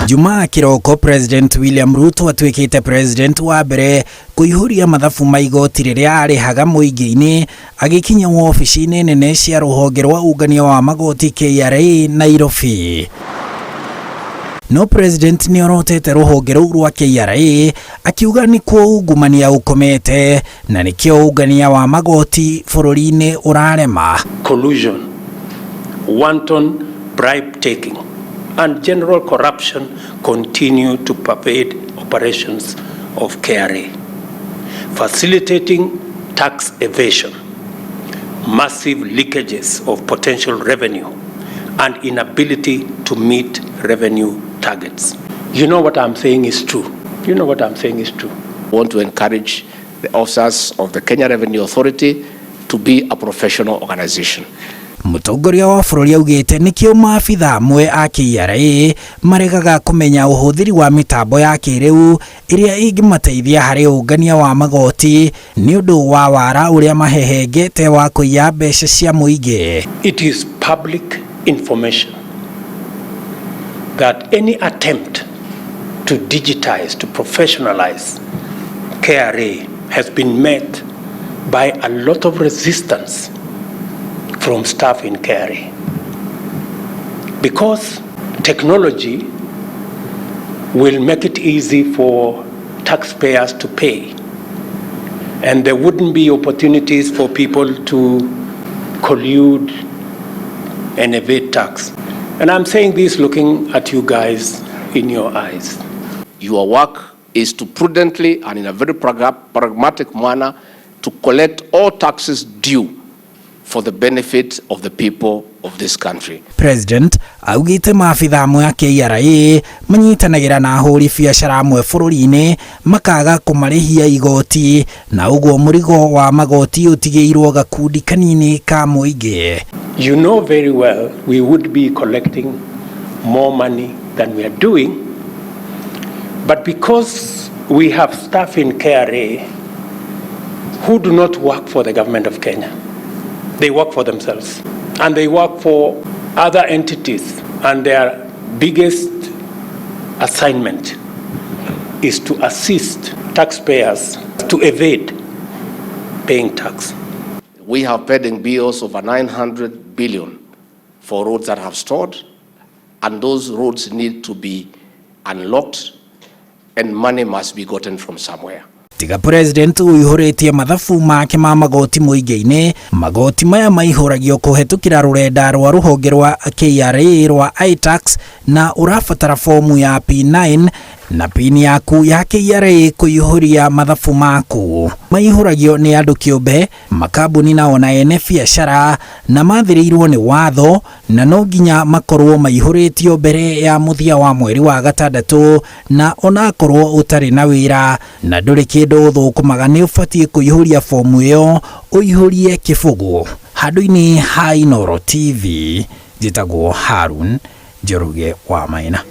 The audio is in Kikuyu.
Jumaa kĩroko President William Ruto atuĩkĩte president wa mbere kũihũria mathabu ma igoti rĩrĩa arĩhaga mũingĩ-inĩ agĩkinya wobici-inĩ nene cia rũhonge rwa ungania wa magoti KRA Nairobi. No president nĩ orotete rũhonge rũu rwa KRA akiuga nĩkuo ungumania ũkomete na nĩkĩo ungania wa magoti bũrũri-inĩ ũrarema. Collusion, wanton bribe taking, and general corruption continue to pervade operations of KRA, facilitating tax evasion, massive leakages of potential revenue, and inability to meet revenue targets. You know what I'm saying is true. You know what I'm saying is true. Want to encourage the officers of the Kenya Revenue Authority to be a professional organization. Mũtongoria wa bũrũri augĩte nĩkĩo maabitha amwe a KRA maregaga kũmenya ũhũthĩri wa mĩtambo ya kĩrĩu ĩrĩa ĩngĩmateithia harĩ ũngania wa magoti nĩ ũndũ wa wara ũrĩa mahehengete wa kũiya mbeca cia mũingĩ. It is public information that any attempt to digitize, to professionalize KRA has been met by a lot of resistance from staff in KRA. Because technology will make it easy for taxpayers to pay. And there wouldn't be opportunities for people to collude and evade tax. And I'm saying this looking at you guys in your eyes. Your work is to prudently and in a very pragmatic manner to collect all taxes due for the benefit of the people of this country. President augĩte maabitha amwe a KRA manyitanagĩra na ahũri biacara amwe bũrũri-inĩ makaga kũmarĩhia igoti na ũguo mũrigo wa magoti ũtigĩirwo gakundi kanini ka mũingĩ. You know very well we would be collecting more money than we are doing, but because we have staff in KRA who do not work for the government of Kenya, they work for themselves and they work for other entities, and their biggest assignment is to assist taxpayers to evade paying tax. We have pending bills over 900 billion for roads that have stalled, and those roads need to be unlocked, and money must be gotten from somewhere. Tiga president ũihũrĩtie mathabu make ma magoti mũingĩ-inĩ, magoti maya maihũragio kũhetũkĩra rũrenda rwa rũhonge rwa KRA rwa iTax na ũrabatara fomu ya P9 na PIN yaku ya KRA kũihũria mathabu maku. Maihũragio nĩ andũ kĩũmbe, makambuni na ona ene biacara na mathĩrĩirwo nĩ watho na no nginya makorwo maihũrĩtio mbere ya mũthia wa mweri wa gatandatũ, na onakorwo ũtarĩ na wĩra na ndũrĩ kĩndũ ũthũkũmaga nĩ ũbatiĩ kũihũria fomu ĩyo ũihũrie kĩbũgũ. Handũ-inĩ ha Inooro TV, njĩtagwo Harun Njoroge wa Maina.